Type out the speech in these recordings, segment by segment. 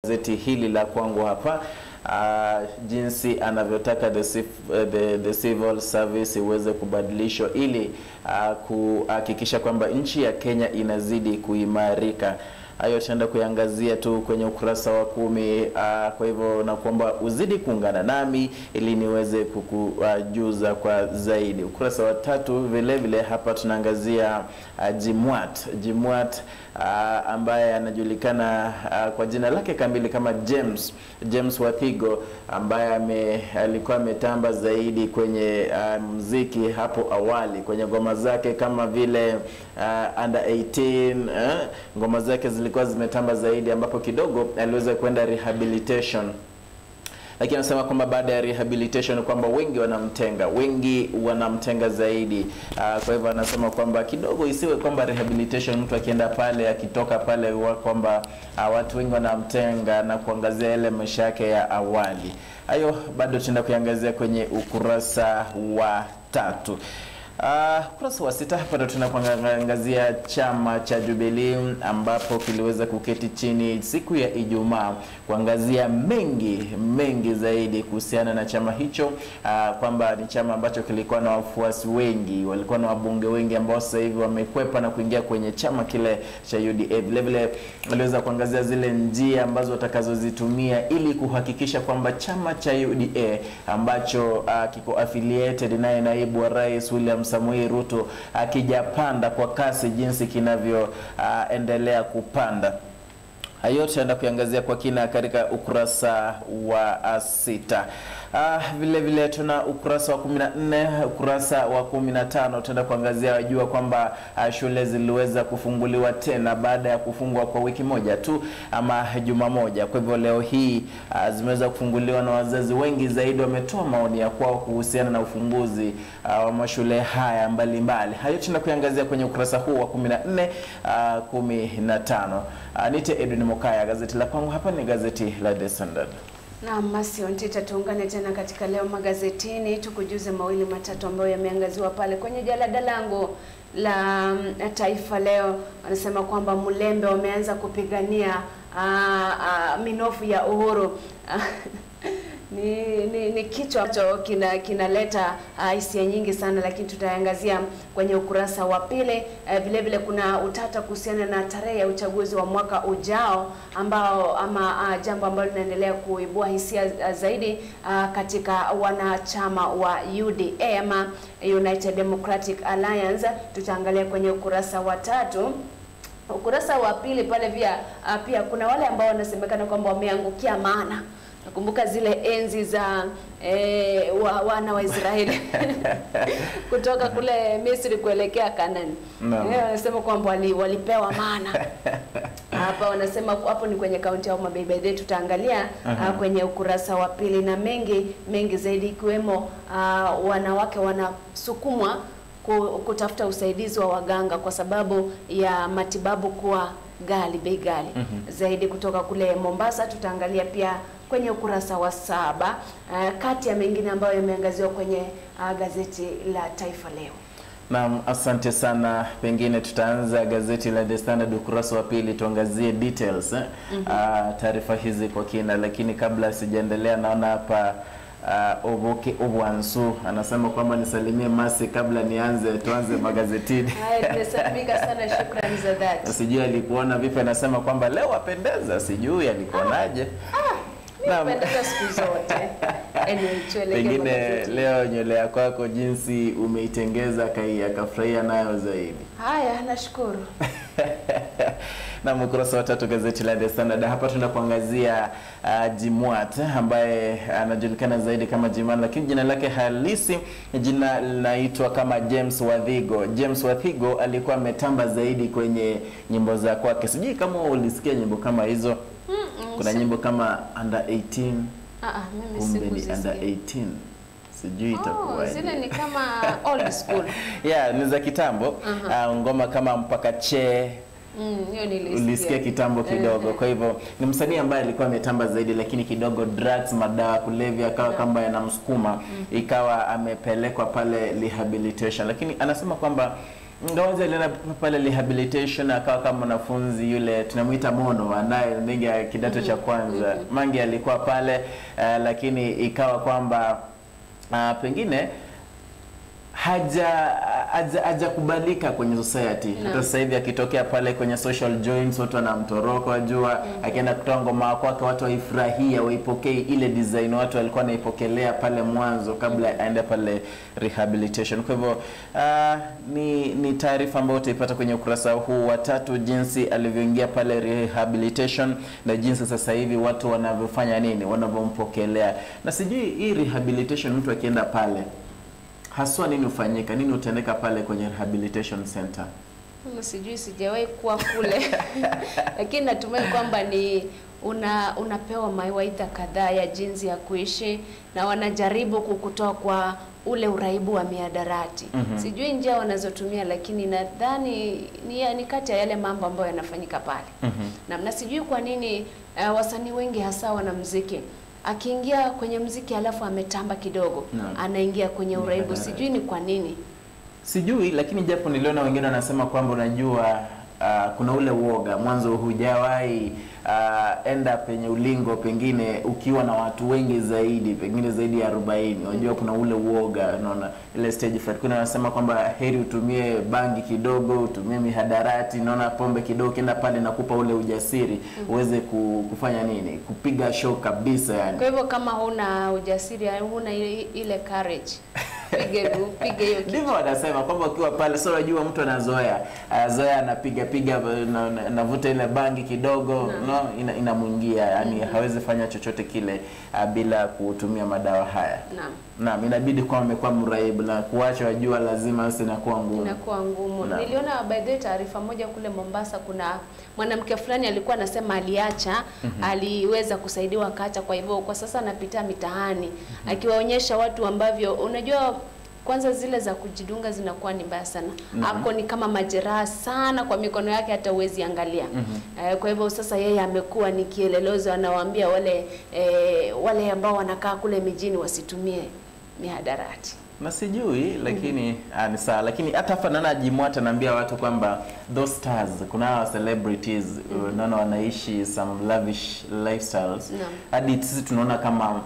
Gazeti hili la kwangu hapa, jinsi anavyotaka the civil service iweze kubadilishwa ili kuhakikisha kwamba nchi ya Kenya inazidi kuimarika. Hayo tutaenda kuiangazia tu kwenye ukurasa wa 10. Kwa hivyo nakuomba uzidi kuungana nami ili niweze kukujuza kwa zaidi. Ukurasa wa 3 vile vile hapa tunaangazia Jimwat ambaye anajulikana kwa jina lake kamili kama James Wathigo, ambaye alikuwa ametamba zaidi kwenye muziki hapo awali kwenye ngoma zake kama vile Under 18. Ngoma zake zilikuwa zimetamba zaidi, ambapo kidogo aliweza kwenda rehabilitation. Lakini anasema kwamba baada ya rehabilitation kwamba wengi wanamtenga zaidi. Kwa hivyo anasema kwamba kidogo isiwe kwamba rehabilitation mtu akienda pale akitoka pale kwamba watu wengi wanamtenga na kuangazia ile maisha yake ya awali. Hayo bado tutaenda kuangazia kwenye ukurasa wa 3. Ukurasa wa 6 hapa ndo tunakuangazia chama cha Jubilee, ambapo kiliweza kuketi chini siku ya Ijumaa kuangazia mengi zaidi kuhusiana na chama hicho, kwamba ni chama ambacho kilikuwa na wafuasi wengi, walikuwa na wabunge wengi ambao sasa hivi wamekwepa na kuingia kwenye chama kile cha UDA. Vile vile waliweza kuangazia zile njia ambazo watakazozitumia ili kuhakikisha kwamba chama cha UDA ambacho kiko affiliated naye naibu wa rais William Samoei Ruto akijapanda kwa kasi jinsi kinavyo endelea kupanda. Hayo tutaenda kuangazia kwa kina katika ukurasa wa 6. Vile vile tuna ukurasa wa 14, ukurasa wa 15 tutaenda kuangazia wajua kwamba shule ziliweza kufunguliwa tena baada ya kufungwa kwa wiki moja tu ama juma moja. Kwa hivyo leo hii zimeweza kufunguliwa na wazazi wengi zaidi wametoa maoni ya kwao kuhusiana na ufunguzi wa mashule haya mbalimbali. Hayo tuna kuangazia kwenye ukurasa huu wa 14, 15. Nite Edwin Mokaya, gazeti la kwangu hapa ni gazeti la The Standard. Na Masi Ontita, tuungane tena katika leo magazetini tukujuze mawili matatu ambayo yameangaziwa pale kwenye jalada langu la Taifa Leo. Wanasema kwamba Mulembe wameanza kupigania minofu ya uhuru. Ni kichwa ambacho kinaleta hisia nyingi sana, lakini tutaangazia kwenye ukurasa wa pili. Vile vile kuna utata kuhusiana na tarehe ya uchaguzi wa mwaka ujao ambao ama jambo ambalo linaendelea kuibua hisia zaidi katika wanachama wa UDA ama United Democratic Alliance. Tutaangalia kwenye ukurasa wa 3. Ukurasa wa pili pale pia kuna wale ambao wanasemekana kwamba wameangukia maana. Nakumbuka zile enzi za wana wa Israeli kutoka kule Misri kuelekea Kanani. Wanasema kwamba walipewa mana. Hapa wanasema hapo ni kwenye kaunti ya Homa Bay. By the way, tutaangalia kwenye ukurasa wa pili na mengi zaidi, ikiwemo wanawake wanasukumwa kutafuta usaidizi wa waganga kwa sababu ya matibabu kuwa ghali, bei ghali. Zaidi kutoka kule Mombasa tutaangalia pia kwenye ukurasa wa 7, kati ya mengine ambayo yameangaziwa kwenye gazeti la Taifa Leo. Naam, asante sana. Pengine tutaanza gazeti la The Standard ukurasa wa pili tuangazie details taarifa hizi kwa kina, lakini kabla sijaendelea naona hapa Oboke Obwansu anasema kwamba nisalimie Masi kabla nianze tuanze magazetini. Haya, tumesalimika sana, shukrani za dhati. Sijui alikuona vipi, anasema kwamba leo apendeza, sijui alikuonaje. Napendeza siku zote. Anyway, pengine leo nywele yako jinsi umeitengeza akafurahia nayo zaidi. Haya, nashukuru. Na ukurasa wa 3 gazeti la The Standard hapa tunakuangazia Jimwat ambaye anajulikana zaidi kama Jiman, lakini jina lake halisi jina linaitwa kama James Wathigo. James Wathigo alikuwa ametamba zaidi kwenye nyimbo za kwake. Sijui kama ulisikia nyimbo kama hizo. Kuna nyimbo kama Under 18. Mimi sikuzisikia. Under 18. Sijui itakuwa. Zile ni kama old school. Yeah, ni za kitambo. Ngoma kama Mpaka Che. Hiyo nilisikia. Ulisikia kitambo kidogo. Kwa hivyo ni msanii ambaye alikuwa ametamba zaidi, lakini kidogo drugs, madawa kulevya akawa kama yanamsukuma, ikawa amepelekwa pale rehabilitation. Lakini anasema kwamba Ingawaje alienda pale rehabilitation akawa kama mwanafunzi yule tunamuita Mono anaye ndingi ya kidato cha kwanza. Mange alikuwa pale lakini ikawa kwamba pengine hajakubalika kwenye society. Hata sasa hivi akitokea pale kwenye social joints watu wanamtoroka, wajua. Akienda kutoa ngoma kwake watu waifurahia, waipokee ile design watu walikuwa wanaipokelea pale mwanzo kabla aende pale rehabilitation. Kwa hivyo ni taarifa ambayo utaipata kwenye ukurasa huu wa 3, jinsi alivyoingia pale rehabilitation na jinsi sasa hivi watu wanavyofanya nini, wanavyompokelea. Na sijui hii rehabilitation mtu akienda pale haswa nini ufanyika, nini utendeka pale kwenye rehabilitation center? Sijui, sijawahi kuwa kule. Lakini natumai kwamba ni unapewa mawaidha kadhaa ya jinsi ya kuishi na wanajaribu kukutoa kwa ule uraibu wa mihadarati. Sijui njia wanazotumia, lakini nadhani ni kati ya yale mambo ambayo yanafanyika pale. Na sijui kwa nini wasanii wengi hasa wanamuziki akiingia kwenye muziki alafu ametamba kidogo, anaingia kwenye uraibu. Sijui ni kwa nini. Sijui, lakini japo niliona wengine wanasema kwamba unajua kuna ule uoga mwanzo, hujawahi enda penye ulingo pengine ukiwa na watu wengi zaidi, pengine zaidi ya 40. Unajua kuna ule uoga, unaona ile stage fright. Kuna wanasema kwamba heri utumie bangi kidogo, utumie mihadarati, unaona pombe kidogo, kenda pale nakupa ule ujasiri uweze kufanya nini, kupiga show kabisa yani. Kwa hivyo kama huna ujasiri, huna ile courage, pige hiyo kitu. Ndivyo wanasema kwamba ukiwa pale, sio unajua mtu anazoea. Anazoea anapiga piga navuta ile bangi kidogo, no, inamuingia yani hawezi fanya chochote kile bila kutumia madawa haya. Naam, inabidi kwa amekuwa mraibu na kuacha wajua lazima sasa inakuwa ngumu. Inakuwa ngumu. Niliona by the way taarifa moja kule Mombasa, kuna mwanamke fulani alikuwa anasema aliacha, aliweza kusaidiwa akaacha, kwa hivyo kwa sasa anapita mitaani akiwaonyesha watu ambavyo unajua kwanza zile za kujidunga zinakuwa ni mbaya sana. Ako ni kama majeraha sana kwa mikono yake, hata huwezi angalia. Kwa hivyo sasa yeye amekuwa ni kielelezo, anawaambia wale ambao wanakaa kule mijini wasitumie mihadarati. Na sijui lakini ni sawa, lakini hata hapa naona Jimwata naambia watu kwamba those stars, kuna hawa celebrities naona wanaishi some lavish lifestyles. Hadi sisi tunaona kama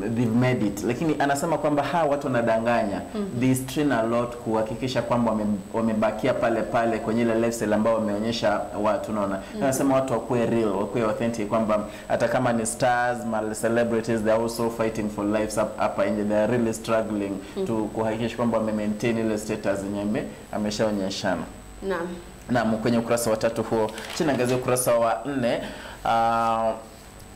they've made it, lakini anasema kwamba hawa watu wanadanganya. They strain a lot kuhakikisha kwamba wamebakia pale pale kwenye ile lifestyle ambayo wameonyesha watu, unaona. Anasema watu wakuwe real, wakuwe authentic, kwamba hata kama ni stars, mal celebrities, they are also fighting for lives hapa nje. They are really struggling to kuhakikisha kwamba wame maintain ile status yenye ameshaonyeshana. Naam. Naam, kwenye ukurasa wa 3 huo. Tunaangazia ukurasa wa 4.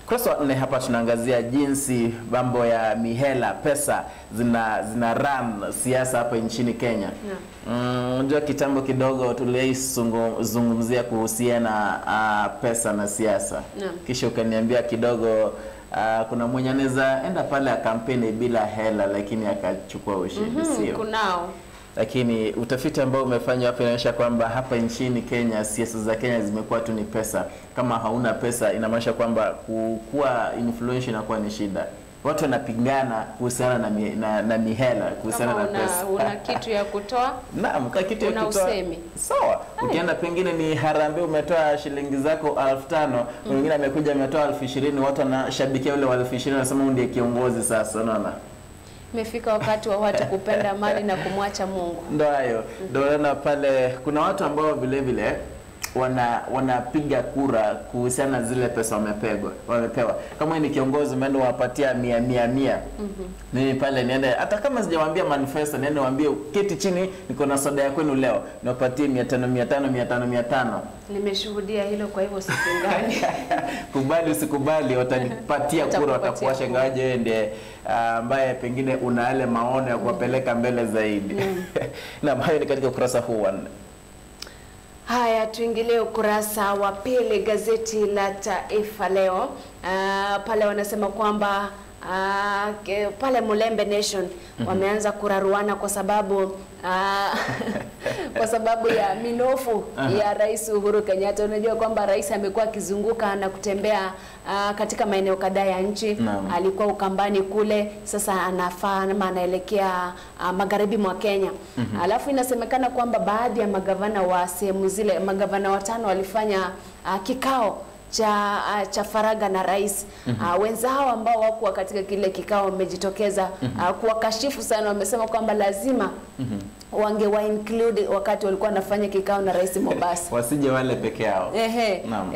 Ukurasa wa 4 hapa tunaangazia jinsi mambo ya mihela, pesa zina run siasa hapa nchini Kenya. Unajua kitambo kidogo tulizungumzia kuhusiana pesa na siasa. Kisha ukaniambia kidogo kuna mwenye anaweza enda pale ya kampeni bila hela lakini akachukua ushindi, sio? Kunao. Lakini utafiti ambao umefanywa hapa inaonyesha kwamba hapa nchini Kenya siasa za Kenya zimekuwa tu ni pesa. Kama hauna pesa inamaanisha kwamba kuwa influential inakuwa ni shida. Watu wanapigana kuhusiana na mihela, kuhusiana na pesa. Una kitu ya kutoa? Naam, kwa kitu ya kutoa. Usemi. Sawa. Ukienda pengine ni harambee umetoa shilingi zako 5,000, mwingine amekuja ametoa 20,000, watu wanashabikia ule wa 20,000 wanasema huyu ndiye kiongozi sasa, unaona? Imefika wakati wa watu kupenda mali na kumwacha Mungu. Ndio hayo. Ndio na pale kuna watu ambao vile vile wanapiga kura kuhusiana na zile pesa wamepewa. Kama ni kiongozi umeenda wapatia 100 100. Mimi pale niende hata kama sijawaambia manifesto, niende waambie keti chini niko na soda ya kwenu leo, niwapatie 500 500 500 500. Nimeshuhudia hilo, kwa hivyo sipingani. Kubali usikubali watanipatia kura, watakuasha ingawaje wewe ndiye ambaye pengine una yale maono ya kuwapeleka mbele zaidi. Na hayo ni katika ukurasa huu wa 4. Haya, tuingilie ukurasa wa 2 gazeti la Taifa Leo. Pale wanasema kwamba pale Mulembe Nation wameanza kuraruana kwa sababu kwa sababu ya minofu ya Rais Uhuru Kenyatta. Unajua kwamba rais amekuwa akizunguka na kutembea katika maeneo kadhaa ya nchi. Alikuwa Ukambani kule, sasa anafaa ama anaelekea magharibi mwa Kenya. Alafu inasemekana kwamba baadhi ya magavana wa sehemu zile, magavana watano walifanya kikao cha faragha na rais. Wenzao ambao wako katika kile kikao wamejitokeza kuwakashifu sana, wamesema kwamba lazima wangewa include wakati walikuwa wanafanya kikao na rais Mombasa, wasije wale peke yao. Ehe. Naam.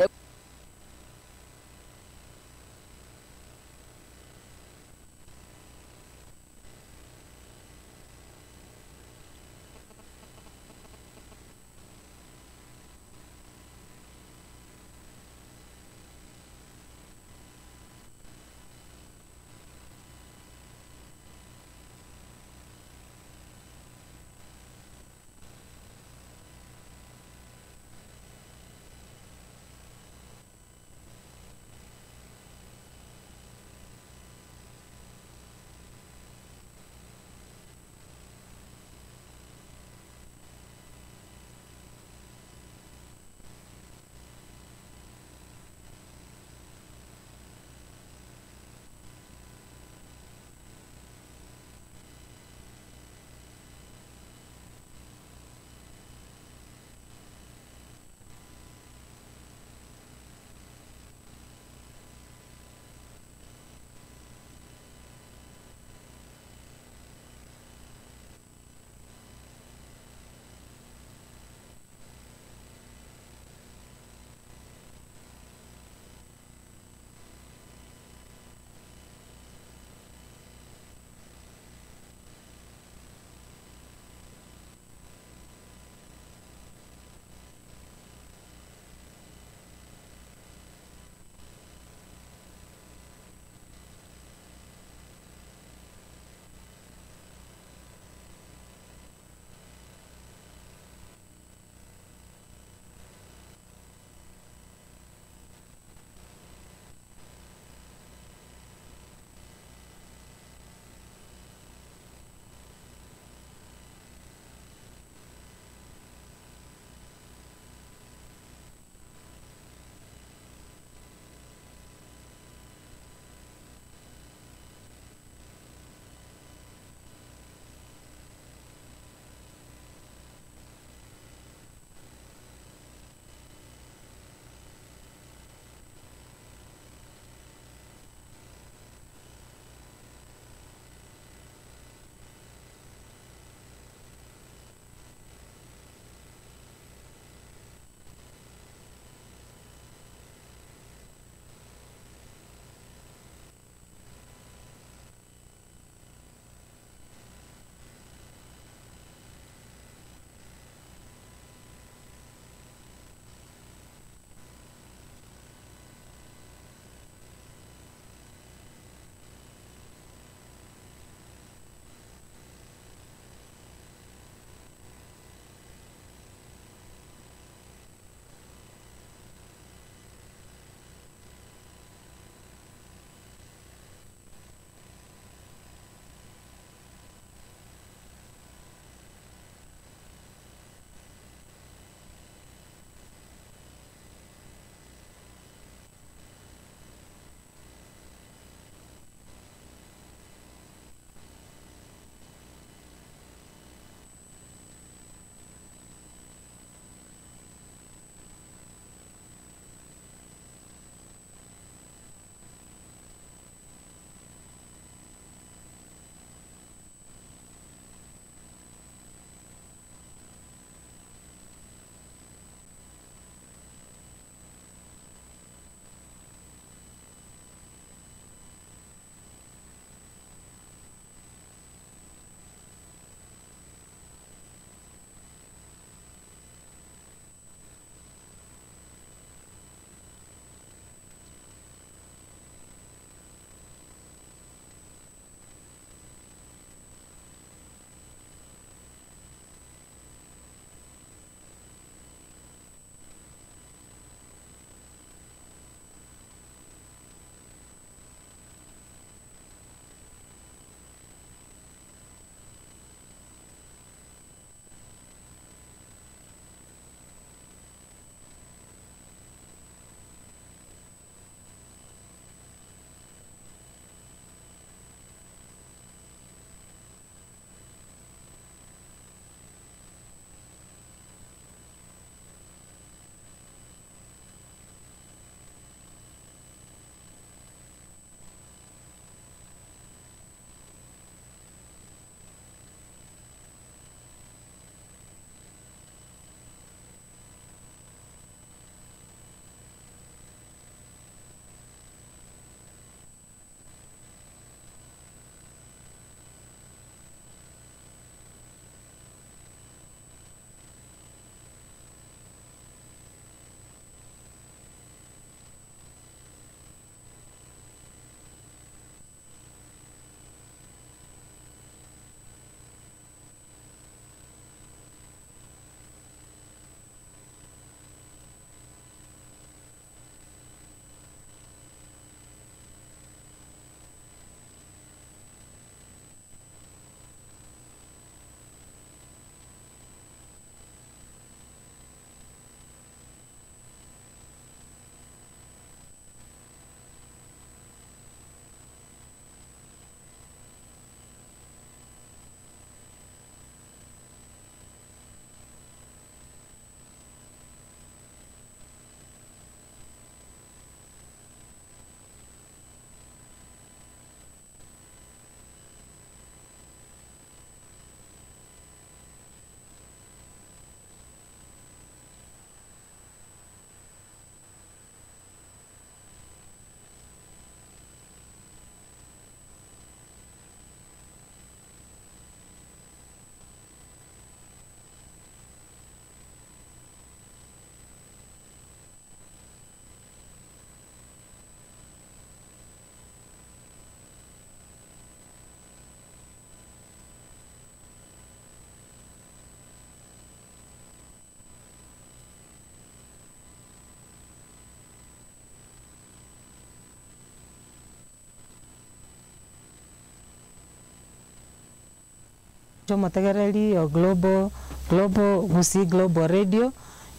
Chomotegereri o Global Global Gusii Global Radio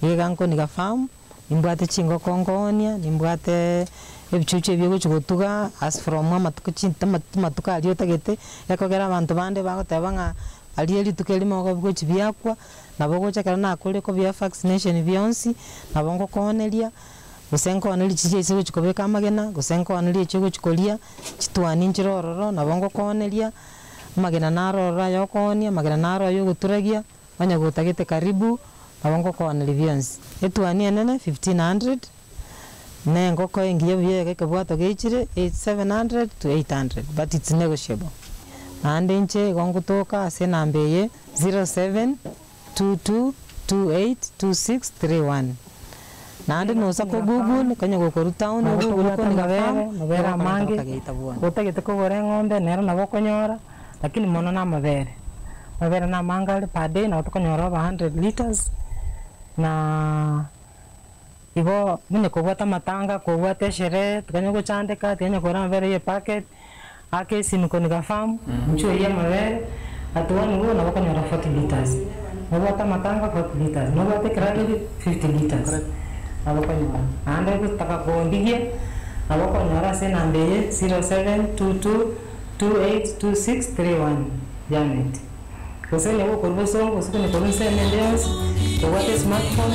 iga Nkoniga Farm nimbwate chingoko nkoonia nimbwate ebichuchu ebio gochi gotuga as from amatuko matuko aria otagete ekogera abanto bande bagoteba ng'a aria rituko erimo gochi biakwa nabo gocha ekero nakore kobia vaccination bionsi nabo ngokooneria gose nkooneria chiria ase gochi kobeka amagena gose nkooneria echio gochi koria chitwani nchire ororo nabo ngokooneria amagena naro ororo aya okoonia amagena naro aya ogoturagia onye gotagete karibu nabo ngokooneria bionsi. Etwani enene 1500 na engoko engiya buya ekebwato geichire 700 to 800 but it's negotiable. Naende inche igo ngotoka ase enamba eye 0722282631. Naende nosa ko Google konya gokoru town Google Nkoniga Farm mabere amange otagete kogora eng'ombe nero nabo okonyora lakini mono na amabere mabere na amange are per day nabo tokonyora over 100 liters na igo mune kobwata amatanga kobwata esherehe tukanya gochandeka tukanya kogora amabere ya epacket ake ase Nkoniga Farm nchuo ya amabere atuani igo nabo okonyora 40 liters nobwata amatanga 40 liters nobwata ekerageri 50 liters nabo okonyora. Naende gotaka kondigia nabo okonyora ase enamba eye 0722282631 Janet. Gose nigo okorwa bosongo gose konye korwa ensemo ende yonsi obwate smartphone.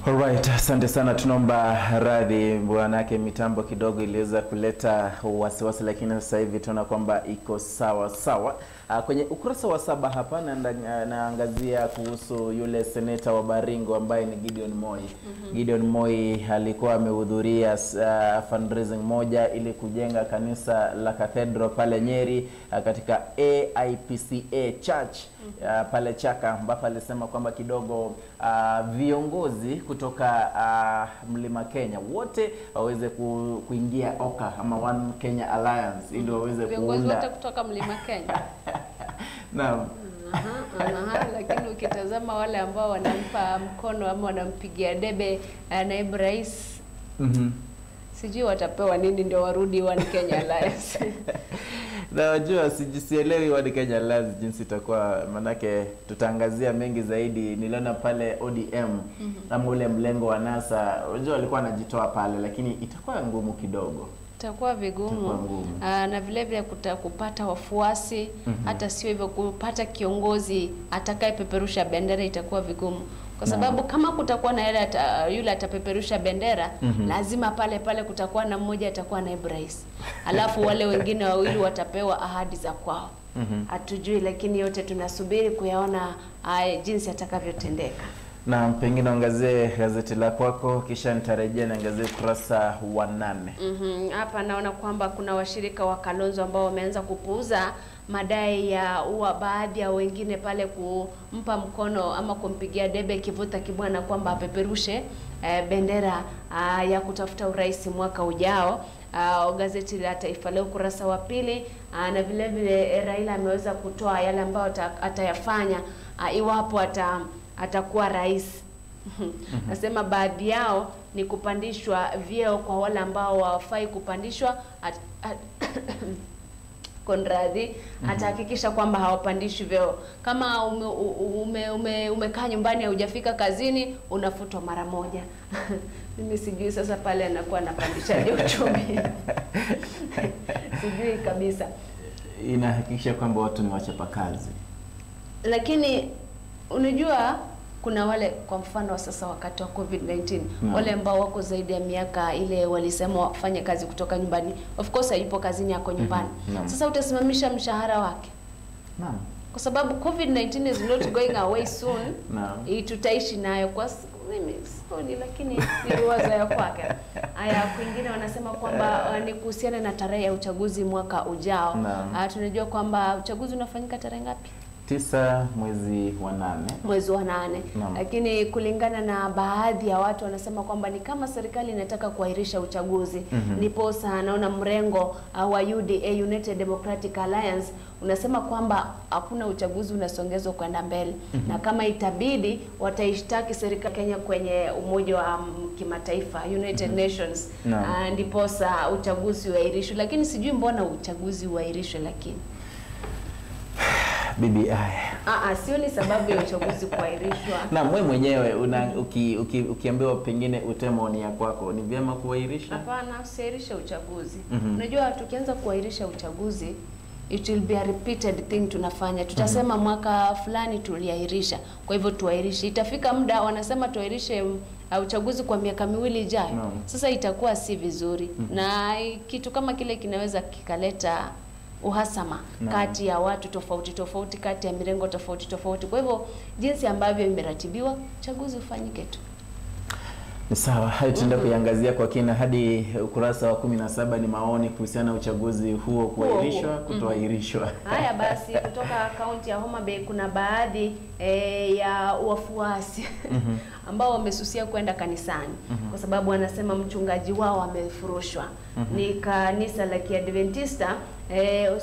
Alright, asante sana. Tunaomba radhi bwanake, mitambo kidogo iliweza kuleta wasiwasi, lakini sasa hivi tunaona kwamba iko sawa sawa. Kwenye ukurasa wa 7 hapa naangazia kuhusu yule seneta wa Baringo ambaye ni Gideon Moi. Gideon Moi alikuwa amehudhuria fundraising moja ili kujenga kanisa la Cathedral pale Nyeri, katika AIPCA Church pale Chaka, ambapo alisema kwamba kidogo viongozi kutoka Mlima Kenya wote waweze kuingia OKA ama One Kenya Alliance ili waweze viongozi kuunda wote kutoka Mlima Kenya. Naam. Lakini ukitazama wale ambao wanampa mkono ama wanampigia debe naibu rais, sijui watapewa nini ndio warudi One Kenya Alliance. Na wajua sielewi One Kenya Alliance jinsi itakuwa, manake tutaangazia mengi zaidi. Niliona pale ODM ama ule mlengo wa NASA, unajua walikuwa wanajitoa pale, lakini itakuwa ngumu kidogo. Itakuwa vigumu na vile vile kupata wafuasi, hata sio hivyo kupata kiongozi atakayepeperusha bendera itakuwa vigumu. Kwa sababu kama kutakuwa na yule atapeperusha bendera, lazima pale pale kutakuwa na mmoja atakuwa naibu rais. Alafu wale wengine wawili watapewa ahadi za kwao. Hatujui, lakini yote tunasubiri kuyaona jinsi atakavyotendeka. Na pengine angazie gazeti la kwako kisha nitarejea na angazie ukurasa wa 8. Hapa naona kwamba kuna washirika wa Kalonzo ambao wameanza kupuuza madai ya baadhi ya wengine pale kumpa mkono ama kumpigia debe Kivuta Kibwana kwamba apeperushe bendera ya kutafuta urais mwaka ujao. Gazeti la Taifa Leo ukurasa wa 2. Na vile vile Raila ameweza kutoa yale ambayo atayafanya iwapo atakuwa rais. Nasema baadhi yao ni kupandishwa vyeo kwa wale ambao hawafai kupandishwa. Konradhi atahakikisha kwamba hawapandishwi vyeo. Kama umekaa nyumbani hujafika kazini unafutwa mara moja. Mimi sijui sasa pale anakuwa anapandishaje uchumi. Sijui kabisa. Inahakikisha kwamba watu ni wachapakazi. Lakini unajua kuna wale kwa mfano sasa wakati wa COVID-19 wale ambao wako zaidi ya miaka ile walisema wafanye kazi kutoka nyumbani. Of course hayupo kazini, yako nyumbani. Sasa utasimamisha mshahara wake. Naam. Kwa sababu COVID-19 is not going away soon. Naam. Tutaishi nayo kwa mimi sioni, lakini ni wazo ya kwake. Haya, kwingine wanasema kwamba ni kuhusiana na tarehe ya uchaguzi mwaka ujao. Tunajua kwamba uchaguzi unafanyika tarehe ngapi? 9 mwezi wa 8. Mwezi wa 8. Lakini kulingana na baadhi ya watu wanasema kwamba ni kama serikali inataka kuahirisha uchaguzi. Ndiposa naona mrengo wa UDA, United Democratic Alliance, unasema kwamba hakuna uchaguzi unasongezwa kwenda mbele. Na kama itabidi wataishtaki serikali Kenya kwenye Umoja wa Kimataifa, United Nations. Ndiposa uchaguzi uahirishwe. Lakini sijui mbona uchaguzi uahirishwe lakini. BBI. Sioni sababu ya uchaguzi kuahirishwa. Na mwe mwenyewe ukiambiwa pengine utoe maoni ya kwako, ni vyema kuahirisha? Hapana, usiahirishe uchaguzi. Unajua tukianza kuahirisha uchaguzi it will be a repeated thing tunafanya. Tutasema mwaka fulani tuliahirisha, kwa hivyo tuahirishe. Itafika muda wanasema tuahirishe uchaguzi kwa miaka miwili ijayo. No. Sasa itakuwa si vizuri. Na kitu kama kile kinaweza kikaleta uhasama kati ya watu tofauti tofauti, kati ya mirengo tofauti tofauti. Kwa hivyo jinsi ambavyo imeratibiwa, uchaguzi ufanyike tu. Ni sawa, hayo tutaenda kuiangazia kwa kina hadi ukurasa wa 17. Ni maoni kuhusiana na uchaguzi huo kuahirishwa, kutoahirishwa. Haya basi, kutoka kaunti ya Homa Bay kuna baadhi ya wafuasi ambao wamesusia kwenda kanisani kwa sababu wanasema mchungaji wao amefurushwa. Ni kanisa la Kiadventista,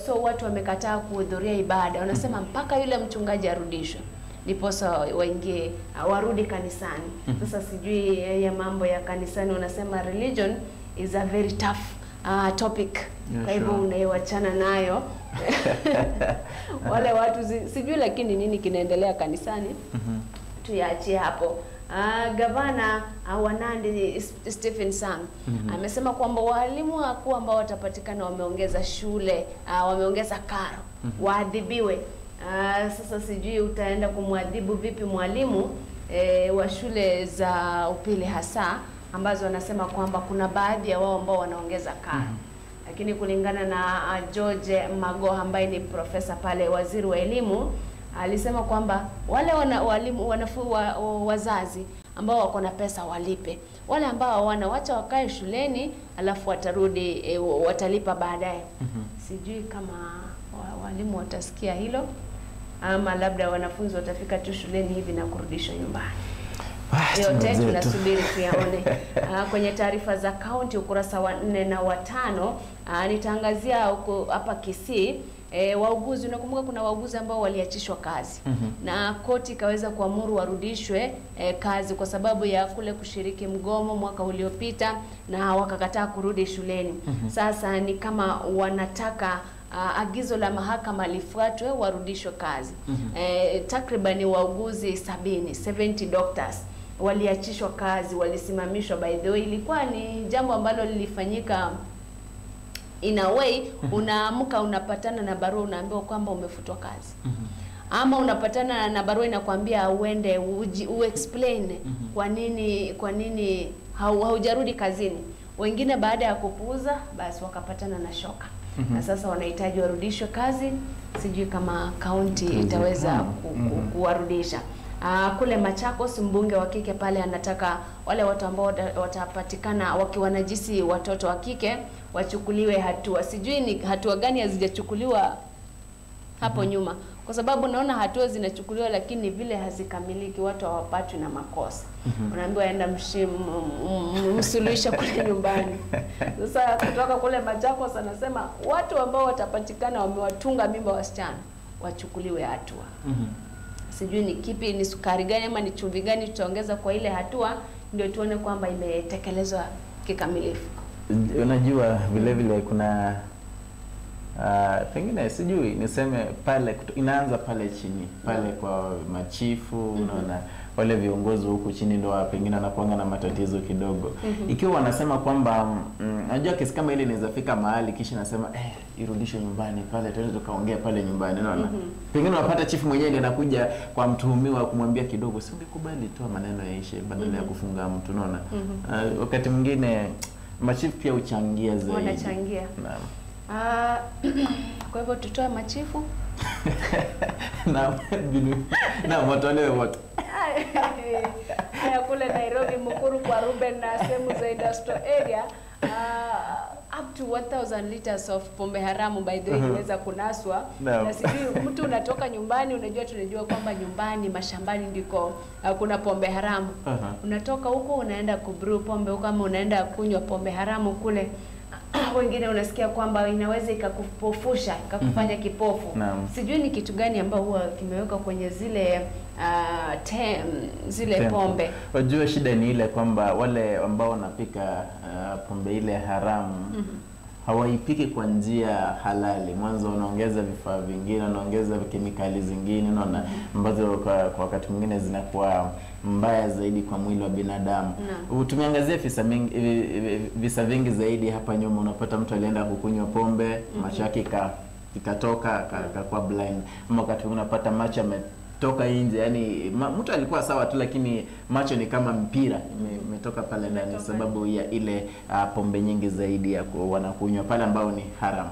so watu wamekataa kuhudhuria ibada. Wanasema mpaka yule mchungaji arudishwe ndiposa waingie, warudi kanisani. Sasa sijui ya mambo ya kanisani, wanasema religion is a very tough topic. Kwa hivyo unaiwachana nayo. Wale watu sijui lakini nini kinaendelea kanisani. Tuyaachie hapo. Gavana wa Nandi Stephen Sang amesema kwamba walimu wakuu ambao watapatikana wameongeza shule, wameongeza karo, waadhibiwe. Sasa sijui utaenda kumwadhibu vipi mwalimu wa shule za upili hasa ambazo wanasema kwamba kuna baadhi ya wao ambao wanaongeza karo. Lakini kulingana na George Magoha ambaye ni profesa pale, waziri wa elimu, alisema kwamba wale walimu wazazi ambao wako na pesa walipe, wale ambao hawana wacha wakae shuleni alafu watarudi watalipa baadaye. Sijui kama walimu watasikia hilo ama labda wanafunzi watafika tu shuleni hivi na kurudishwa nyumbani. Yote tunasubiri tuyaone. Kwenye taarifa za kaunti ukurasa wa 4 na wa 5, nitaangazia huko hapa Kisii. Wauguzi, unakumbuka kuna wauguzi ambao waliachishwa kazi na koti ikaweza kuamuru warudishwe kazi kwa sababu ya kule kushiriki mgomo mwaka uliopita na wakakataa kurudi shuleni. Sasa ni kama wanataka agizo la mahakama lifuatwe, warudishwe kazi. Takriban wauguzi 70 doctors waliachishwa kazi, walisimamishwa. By the way, ilikuwa ni jambo ambalo lilifanyika in a way, unaamka unapatana na barua unaambiwa kwamba umefutwa kazi. Ama unapatana na barua inakwambia uende uexplain kwa nini haujarudi kazini. Wengine baada ya kupuuza basi wakapatana na shoka. Na sasa wanahitaji warudishwe kazi. Sijui kama kaunti itaweza kuwarudisha. Kule Machakos, mbunge wa kike pale anataka wale watu ambao watapatikana wakiwanajisi watoto wa kike wachukuliwe hatua. Sijui ni hatua gani hazijachukuliwa hapo nyuma, kwa sababu naona hatua zinachukuliwa lakini vile hazikamiliki, watu hawapatwi na makosa. Unaambiwa enda msuluhisha kule nyumbani. Sasa kutoka kule Machakos anasema watu ambao watapatikana wamewatunga mimba wasichana wachukuliwe hatua. Sijui ni kipi, ni sukari gani ama ni chumvi gani tutaongeza kwa ile hatua ndio tuone kwamba imetekelezwa kikamilifu. Unajua vile vile kuna pengine sijui niseme pale inaanza pale chini pale kwa machifu, unaona wale viongozi huku chini ndio pengine wanakuanga na matatizo kidogo. Ikiwa wanasema kwamba unajua kesi kama ile inaweza fika mahali kisha nasema irudishwe nyumbani pale, tuende tukaongea pale nyumbani, unaona. Pengine unapata chifu mwenyewe ndiye anakuja kwa mtuhumiwa kumwambia kidogo, si ungekubali tu maneno yaishe badala ya kufunga mtu, unaona. Wakati mwingine machifu pia huchangia zaidi. Wanachangia. Naam. Kwa hivyo tutoe machifu na watolewe wote. Haya, kule Nairobi Mukuru kwa Ruben na sehemu za industrial area, up to 1000 liters of pombe haramu by the way inaweza kunaswa. Na sijui mtu unatoka nyumbani, unajua tunajua kwamba nyumbani mashambani ndiko kuna pombe haramu. Unatoka huko unaenda kubrew pombe huko ama unaenda kunywa pombe haramu kule. Wengine unasikia kwamba inaweza ikakupofusha, ikakufanya kipofu. Sijui ni kitu gani ambao huwa kimewekwa kwenye zile zile pombe. Wajua shida ni ile kwamba wale ambao wanapika pombe ile haramu hawaipiki kwa njia halali. Mwanzo wanaongeza vifaa vingine, wanaongeza kemikali zingine, unaona, ambazo kwa wakati mwingine zinakuwa mbaya zaidi kwa mwili wa binadamu. Tumeangazia visa vingi zaidi hapa nyuma. Unapata mtu alienda kukunywa pombe, macho yake ikatoka akakuwa blind. Ama wakati mwingine unapata macho toka nje, yani mtu alikuwa sawa tu, lakini macho ni kama mpira imetoka pale ndani sababu ya ile pombe nyingi zaidi ya wanakunywa pale ambao ni haram.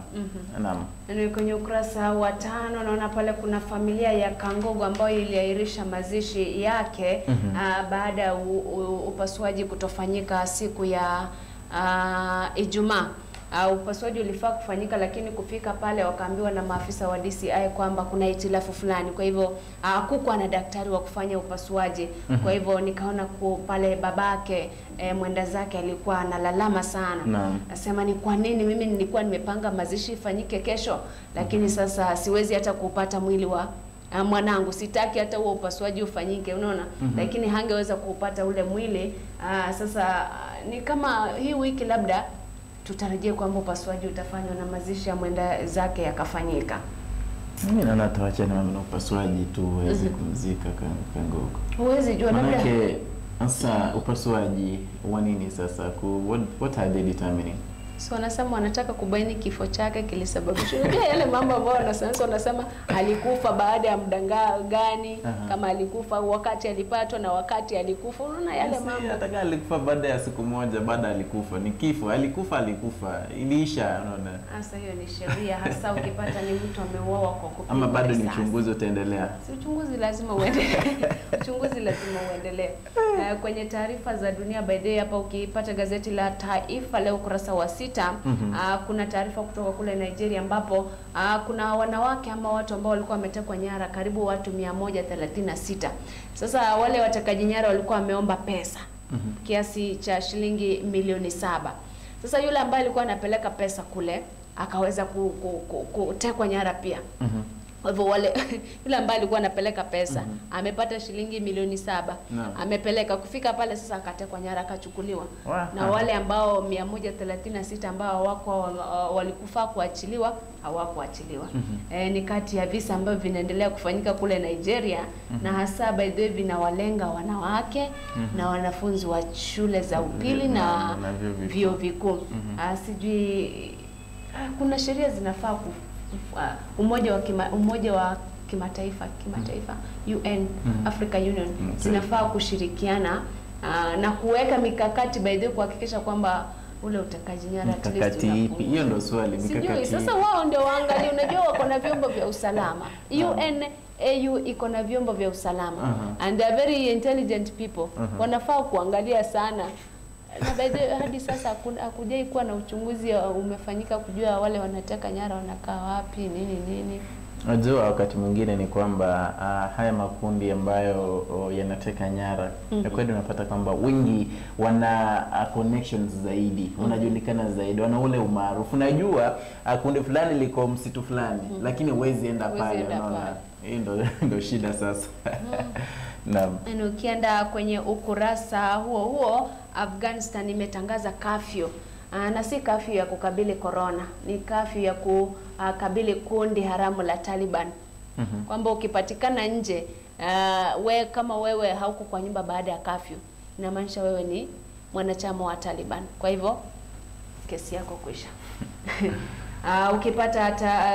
Naam. Na kwenye ukurasa wa 5 naona pale kuna familia ya Kangogo ambayo iliahirisha mazishi yake baada ya upasuaji kutofanyika siku ya Ijumaa. Upasuaji ulifaa kufanyika, lakini kufika pale wakaambiwa na maafisa wa DCI kwamba kuna hitilafu fulani. Kwa hivyo hakukuwa na daktari wa kufanya upasuaji. Kwa hivyo nikaona pale babake mwenda zake alikuwa analalama sana. Nasema ni kwa nini mimi nilikuwa nimepanga mazishi ifanyike kesho, lakini sasa siwezi hata kupata mwili wa mwanangu, sitaki hata huo upasuaji ufanyike, unaona. Lakini hangeweza kupata ule mwili. Sasa ni kama hii wiki labda tutarajie kwamba upasuaji utafanywa na mazishi ya mwenda zake yakafanyika. Mimi naona tuachane na upasuaji tu, uweze kumzika Kangogo. Huwezi jua labda. Manake sasa upasuaji wa nini sasa? What are they determining? So wanasema wanataka kubaini kifo chake kilisababishwa. Unajua yale mambo ambayo wanasayansi wanasema alikufa baada ya muda gani, kama alikufa wakati alipatwa na wakati alikufa. Unaona yale mambo. Hata alikufa baada ya siku moja, baada alikufa. Ni kifo, alikufa, iliisha, unaona. Sasa hiyo ni sheria, hasa ukipata ni mtu ameuawa kwa kupigwa. Ama bado ni uchunguzi utaendelea. Si uchunguzi lazima uendelee. Uchunguzi lazima uendelee. Kwenye taarifa za dunia by the way, hapa ukipata gazeti la Taifa Leo ukurasa wa 6, kuna taarifa kutoka kule Nigeria ambapo kuna wanawake ama watu ambao walikuwa wametekwa nyara karibu watu 136. Sasa wale watekaji nyara walikuwa wameomba pesa kiasi cha shilingi milioni 7. Sasa yule ambaye alikuwa anapeleka pesa kule akaweza kutekwa nyara pia. Kwa hivyo wale yule ambaye alikuwa anapeleka pesa amepata shilingi milioni 7. Amepeleka kufika pale sasa akatekwa nyara akachukuliwa. Na wale ambao 136 ambao wako walikufa kuachiliwa hawakuachiliwa. Ni kati ya visa ambavyo vinaendelea kufanyika kule Nigeria, na hasa by the way vinawalenga wanawake na wanafunzi wa shule za upili na vyuo vikuu. Sijui kuna sheria zinafaa umoja wa kimataifa UN, Africa Union zinafaa kushirikiana na kuweka mikakati by the way kuhakikisha kwamba ule utekaji nyara at least mikakati ipi? Hiyo ndio swali, mikakati. Sasa wao ndio waangalie, unajua wako na vyombo vya usalama. UN AU iko na vyombo vya usalama and they are very intelligent people. Wanafaa kuangalia sana. Na by the way, hadi sasa hakujai kuwa na uchunguzi umefanyika kujua wale wanateka nyara wanakaa wapi nini nini. Unajua wakati mwingine ni kwamba haya makundi ambayo yanateka nyara ya kweli unapata kwamba wengi wana connections zaidi, wanajulikana zaidi, wana ule umaarufu. Unajua kundi fulani liko msitu fulani, lakini huwezi enda pale, unaona. Hii ndio shida sasa. Naam. Na ukienda kwenye ukurasa huo huo, Afghanistan imetangaza kafyu. Na si kafyu ya kukabili corona, ni kafyu ya kukabili kundi haramu la Taliban. Kwamba ukipatikana nje, we kama wewe hauko kwa nyumba baada ya kafyu, inamaanisha wewe ni mwanachama wa Taliban. Kwa hivyo kesi yako kuisha. Ukipata hata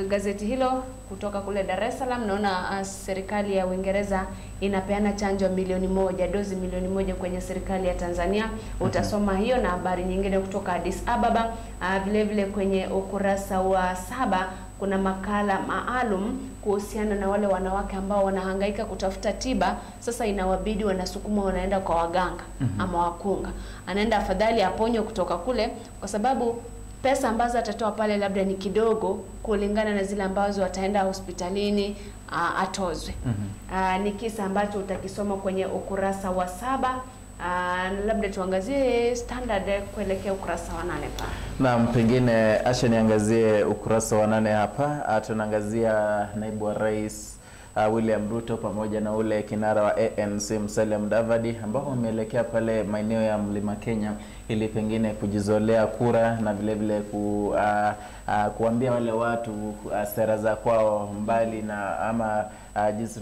gazeti hilo kutoka kule Dar es Salaam, naona serikali ya Uingereza inapeana chanjo milioni 1, dozi milioni 1 kwenye serikali ya Tanzania. Utasoma hiyo na habari nyingine kutoka Addis Ababa. Vile vile kwenye ukurasa wa 7 kuna makala maalum kuhusiana na wale wanawake ambao wanahangaika kutafuta tiba. Sasa inawabidi wanasukuma wanaenda kwa waganga ama wakunga. Anaenda afadhali aponywe kutoka kule, kwa sababu pesa ambazo atatoa pale labda ni kidogo kulingana na zile ambazo ataenda hospitalini atozwe. Ni kisa ambacho utakisoma kwenye ukurasa wa 7. Labda tuangazie Standard kuelekea ukurasa wa 8 pale. Naam, pengine acha niangazie ukurasa wa 8 hapa. Tunaangazia naibu wa rais William Ruto pamoja na ule kinara wa ANC Musalia Mudavadi ambao wameelekea pale maeneo ya Mlima Kenya ili pengine kujizolea kura na vile vile kuambia wale watu sera za kwao mbali na ama jinsi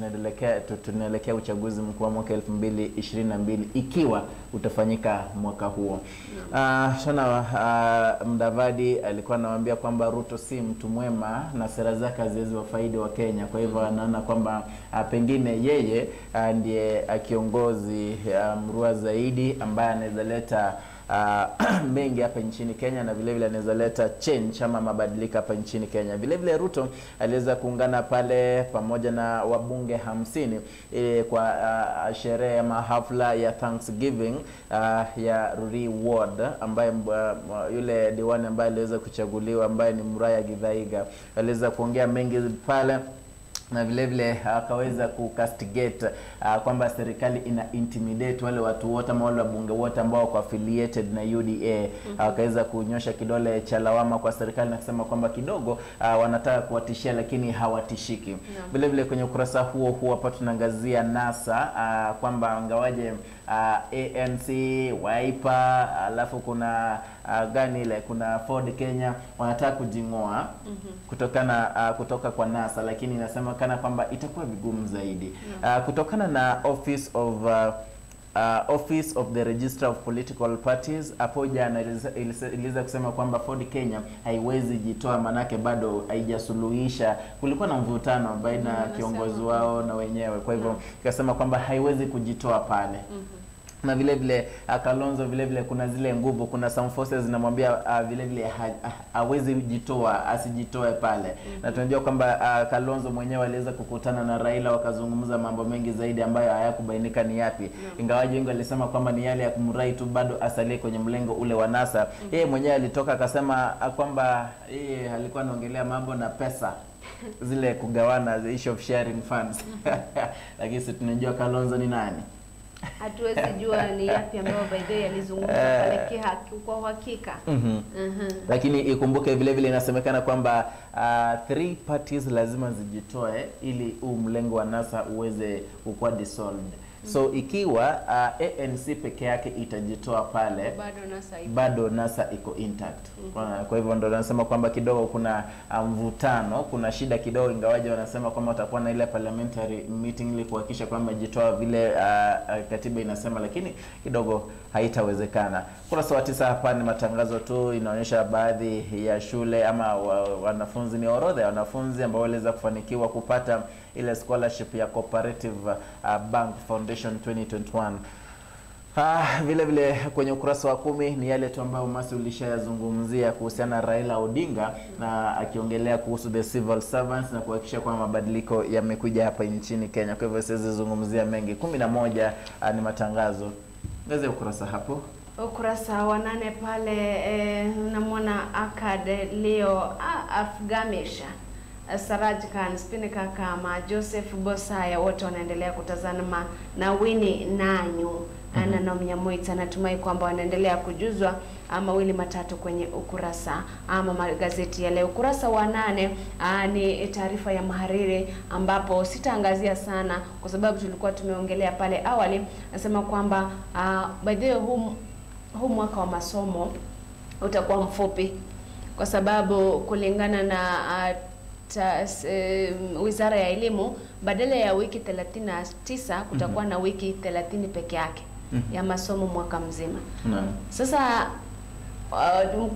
tunaelekea uchaguzi mkuu wa mwaka 2022 ikiwa utafanyika mwaka huo. Shona, Mudavadi alikuwa anawaambia kwamba Ruto si mtu mwema na sera zake haziwezi wafaidi wa Kenya. Kwa hivyo anaona kwamba pengine yeye ndiye kiongozi mrua zaidi ambaye anaweza leta mengi hapa nchini Kenya na vile vile anaweza leta change ama mabadiliko hapa nchini Kenya. Vile vile Ruto aliweza kuungana pale pamoja na wabunge 50 kwa sherehe ama hafla ya Thanksgiving ya Ruri Ward, ambaye yule diwani ambaye aliweza kuchaguliwa ambaye ni Muraya Githaiga aliweza kuongea mengi pale na vile vile akaweza kucastigate kwamba serikali ina intimidate wale watu wote ama wale wabunge wote ambao wako affiliated na UDA. Akaweza kunyosha kidole cha lawama kwa serikali na kusema kwamba kidogo wanataka kuwatishia lakini hawatishiki. Vile vile kwenye ukurasa huo huo hapa tunaangazia NASA kwamba ngawaje ANC, Wiper, alafu kuna gani ile, kuna Ford Kenya wanataka kujingoa kutokana kutoka kwa NASA, lakini inasema kana kwamba itakuwa vigumu zaidi kutokana na Office of the Registrar of Political Parties. Hapo jana iliweza kusema kwamba Ford Kenya haiwezi jitoa, manake bado haijasuluhisha. Kulikuwa na mvutano baina ya kiongozi wao na wenyewe, kwa hivyo ikasema kwamba haiwezi kujitoa pale. Na vile vile Kalonzo vile vile kuna zile nguvu, kuna some forces zinamwambia vile vile hawezi jitoa, asijitoe pale. Na tunajua kwamba Kalonzo mwenyewe aliweza kukutana na Raila wakazungumza mambo mengi zaidi ambayo hayakubainika ni yapi. Ingawaje wengi walisema kwamba ni yale ya kumrai tu bado asalie kwenye mlengo ule wa NASA. Yeye mwenyewe alitoka akasema kwamba yeye alikuwa anaongelea mambo na pesa zile kugawana, the issue of sharing funds. Lakini sisi tunajua Kalonzo ni nani. Hatuwezi jua ni yapi ambayo by the way yalizungumzwa pale kwa uhakika. Lakini ikumbuke vile vile inasemekana kwamba 3 parties lazima zijitoe ili huu mlengo wa NASA uweze kuwa dissolved. So ikiwa ANC peke yake itajitoa pale, bado NASA iko intact. Kwa hivyo ndo nasema kwamba kidogo kuna mvutano, kuna shida kidogo, ingawaje wanasema kwamba watakuwa na ile parliamentary meeting ili kuhakikisha kwamba jitoa vile katiba inasema, lakini kidogo haitawezekana. Kurasa wa 9 hapa ni matangazo tu, inaonyesha baadhi ya shule ama wanafunzi, ni orodha ya wanafunzi ambao waliweza kufanikiwa kupata ile scholarship ya Cooperative Bank Foundation 2021. Vile vile kwenye ukurasa wa 10 ni yale tu ambayo Masi ulishayazungumzia kuhusiana na Raila Odinga na akiongelea kuhusu the civil servants na kuhakikisha kwamba mabadiliko yamekuja hapa nchini Kenya. Kwa hivyo siwezi zungumzia mengi. 11 ni matangazo. Ngazi ukurasa hapo. Ukurasa wa 8 pale unamwona Akad Leo Afgamisha, Saraj Khan, Spineka Kama, Joseph Bosaya wote wanaendelea kutazama na Winnie Nanyu na Nomnyamuita. Natumai kwamba wanaendelea kujuzwa mawili matatu kwenye ukurasa ama magazeti ya leo. Ukurasa wa 8 ni taarifa ya mahariri ambapo sitaangazia sana kwa sababu tulikuwa tumeongelea pale awali. Nasema kwamba by the way huu mwaka wa masomo utakuwa mfupi kwa sababu kulingana na Wizara ya Elimu, badala ya wiki 39 kutakuwa na wiki 30 peke yake ya masomo mwaka mzima. Sasa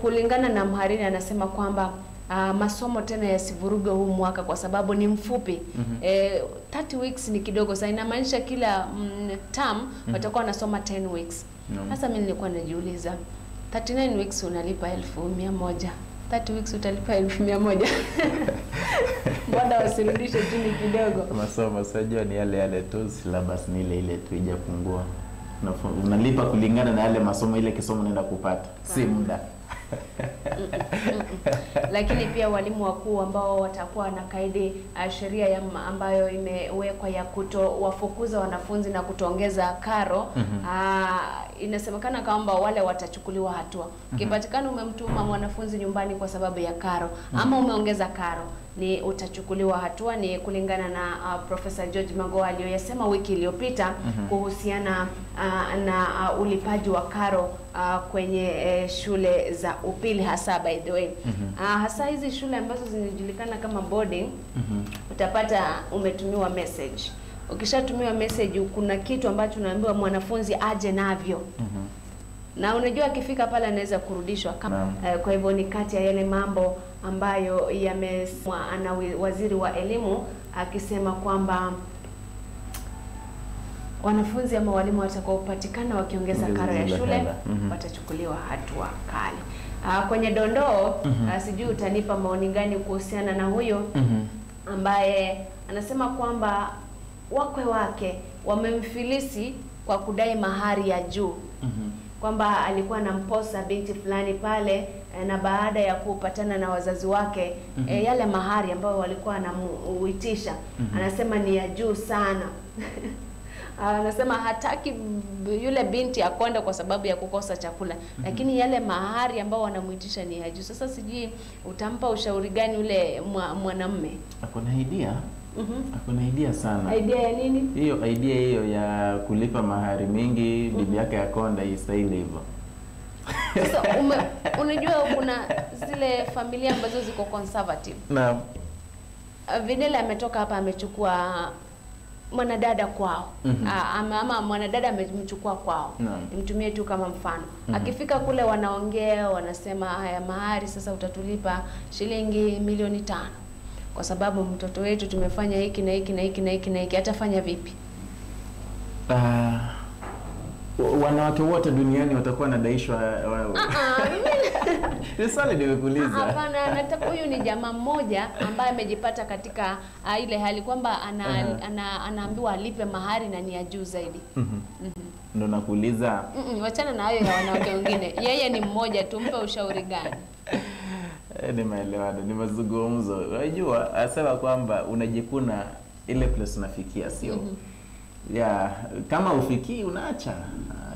kulingana na mhariri anasema kwamba masomo tena yasivuruge huu mwaka kwa sababu ni mfupi. 30 weeks ni kidogo sana, inamaanisha kila term watakuwa wanasoma 10 weeks. Sasa mimi nilikuwa najiuliza 39 weeks unalipa 1,100. 30 weeks utalipa 1,100. Mbona wasirudishe chini kidogo? Masomo sijua ni yale yale tu, syllabus ni ile ile tu, haijapungua. Unalipa kulingana na yale masomo, ile kisomo unaenda kupata, si muda. Lakini pia walimu wakuu ambao watakuwa na kaidi sheria ya ambayo imewekwa ya kutowafukuza wanafunzi na kutoongeza karo, inasemekana kwamba wale watachukuliwa hatua. Ukipatikana umemtuma mwanafunzi nyumbani kwa sababu ya karo ama umeongeza karo, ni utachukuliwa hatua. Ni kulingana na Profesa George Magoha aliyoyasema wiki iliyopita kuhusiana na ulipaji wa karo kwenye shule za upili hasa, by the way. Hasa hizi shule ambazo zinajulikana kama boarding, utapata umetumiwa message. Ukishatumiwa message, kuna kitu ambacho unaambiwa mwanafunzi aje navyo. Na unajua akifika pale anaweza kurudishwa. Kwa hivyo ni kati ya yale mambo ambayo yamesemwa na waziri wa elimu akisema kwamba wanafunzi ama walimu watakaopatikana wakiongeza karo ya shule watachukuliwa hatua kali. Kwenye dondoo, sijui utanipa maoni gani kuhusiana na huyo ambaye anasema kwamba wakwe wake wamemfilisi kwa kudai mahari ya juu. Kwamba alikuwa anamposa binti fulani pale, na baada ya kupatana na wazazi wake yale mahari ambayo walikuwa anamuitisha anasema ni ya juu sana. Anasema hataki yule binti akonde kwa sababu ya kukosa chakula, lakini yale mahari ambao wanamuitisha ni ya juu. Sasa sijui utampa ushauri gani yule mwanamume? Akona idea. Akona idea sana. Idea ya nini? Hiyo idea hiyo ya kulipa mahari mingi, bibi yake akonda, istahili hivyo. Sasa unajua kuna zile familia ambazo ziko conservative. Naam. Vinela ametoka hapa amechukua mwanadada kwao. Ama mwanadada amemchukua kwao. Nimtumie tu kama mfano. Akifika kule wanaongea, wanasema haya mahari sasa utatulipa shilingi milioni 5. Kwa sababu mtoto wetu tumefanya hiki na hiki na hiki na hiki na hiki, atafanya vipi? Wanawake wote duniani watakuwa wanadaishwa. Ni swali nimekuuliza. Hapana, nataka huyu ni jamaa mmoja ambaye amejipata katika ile hali kwamba anaambiwa alipe mahari na ni ya juu zaidi. Ndio nakuuliza. Wachana na hayo ya wanawake wengine. Yeye ni mmoja, tumpe ushauri gani? Ni maelewano, ni mazungumzo. Unajua, asema kwamba unajikuna ile place unafikia, sio? Ya, kama ufikii unaacha.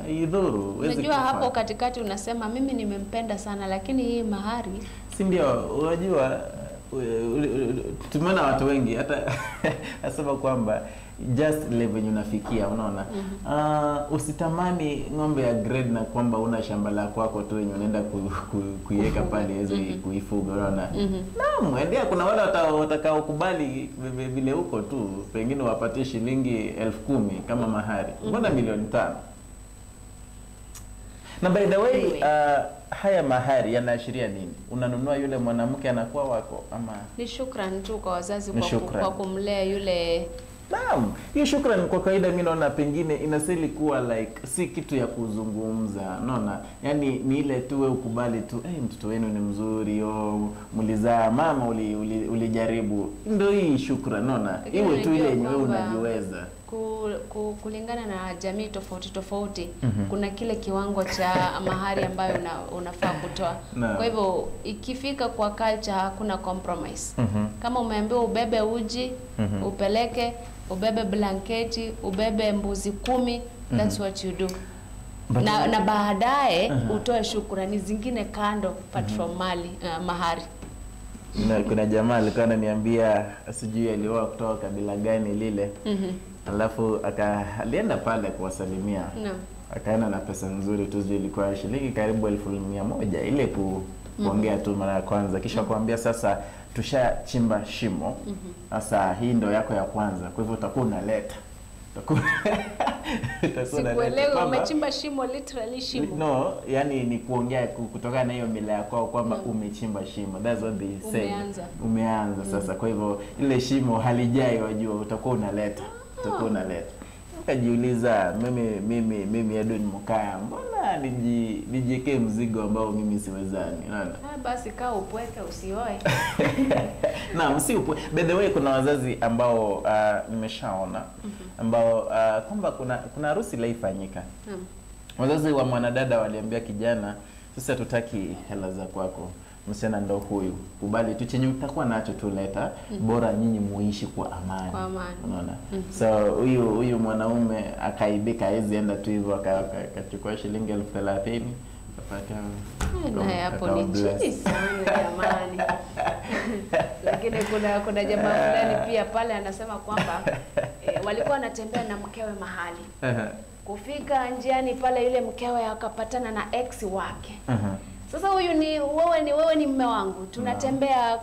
Idhuru, unajua hapo katikati unasema mimi nimempenda sana lakini hii mahari, si ndio? Unajua tumeona watu wengi hata asema kwamba just level unafikia, unaona. Usitamani ng'ombe ya grade na kwamba una shamba la kwako tu yenye unaenda kuiweka pale iweze kuifuga, unaona. Naam, endea, kuna wale watakaokubali vile huko tu, pengine wapatie shilingi 10,000 kama mahari. Mbona milioni 5? Na by the way, haya mahari yanaashiria nini? Unanunua yule mwanamke anakuwa wako ama? Ni shukrani tu kwa wazazi kwa kumlea yule. Naam, hiyo shukrani kwa kawaida mimi naona pengine inasili kuwa like si kitu ya kuzungumza, unaona? Yaani ni ile tu wewe ukubali tu, mtoto wenu ni mzuri, mlizaa mama ulijaribu. Ndio hii shukrani, unaona? Iwe tu ile yenye wewe unajiweza. Kulingana na jamii tofauti tofauti, kuna kile kiwango cha mahari ambayo unafaa kutoa. Kwa hivyo ikifika kwa culture hakuna compromise. Kama umeambiwa ubebe uji, upeleke, ubebe blanketi, ubebe mbuzi 10, that's what you do. Na baadaye utoe shukrani zingine kando apart from mali, mahari. Na kuna jamaa alikuwa ananiambia sijui alioa kutoka kabila gani lile. Alafu alienda pale kuwasalimia. Akaenda na pesa nzuri tu, ilikuwa shilingi karibu 1,100 ile kuongea tu mara ya kwanza. Kisha kuambia sasa tushachimba shimo. Sasa hii ndio yako ya kwanza. Kwa hivyo utakuwa unaleta. Sikuelewi, umechimba shimo literally shimo. No, yani ni kuongea kutokana na hiyo mila yako kwamba umechimba shimo. That's what they say. Umeanza sasa. Kwa hivyo ile shimo halijai, wajua utakuwa unaleta. Utakuwa unaleta. Nikajiuliza mimi Edwin Mokaya, mbona nijiwekee mzigo ambao mimi siwezani, unaona? Basi kaa upweke usioe. Naam, si upweke. By the way, kuna wazazi ambao nimeshaona ambao kwamba kuna harusi ilifanyika. Wazazi wa mwanadada waliambia kijana, sisi hatutaki hela za kwako. Msichana ndo huyu. Kubali tu chenye utakuwa nacho tu leta, bora nyinyi muishi kwa amani. Kwa amani. Unaona? So huyu mwanaume akaibika, hawezi enda tu hivyo, akachukua shilingi 30,000 akapata. Na hapo ni chini sana jamani. Lakini Lakini kuna jamaa fulani pia pale anasema kwamba walikuwa wanatembea na mkewe mahali. Kufika njiani pale yule mkewe akapatana na ex wake. Sasa huyu ni wewe ni mume wangu. Tunatembea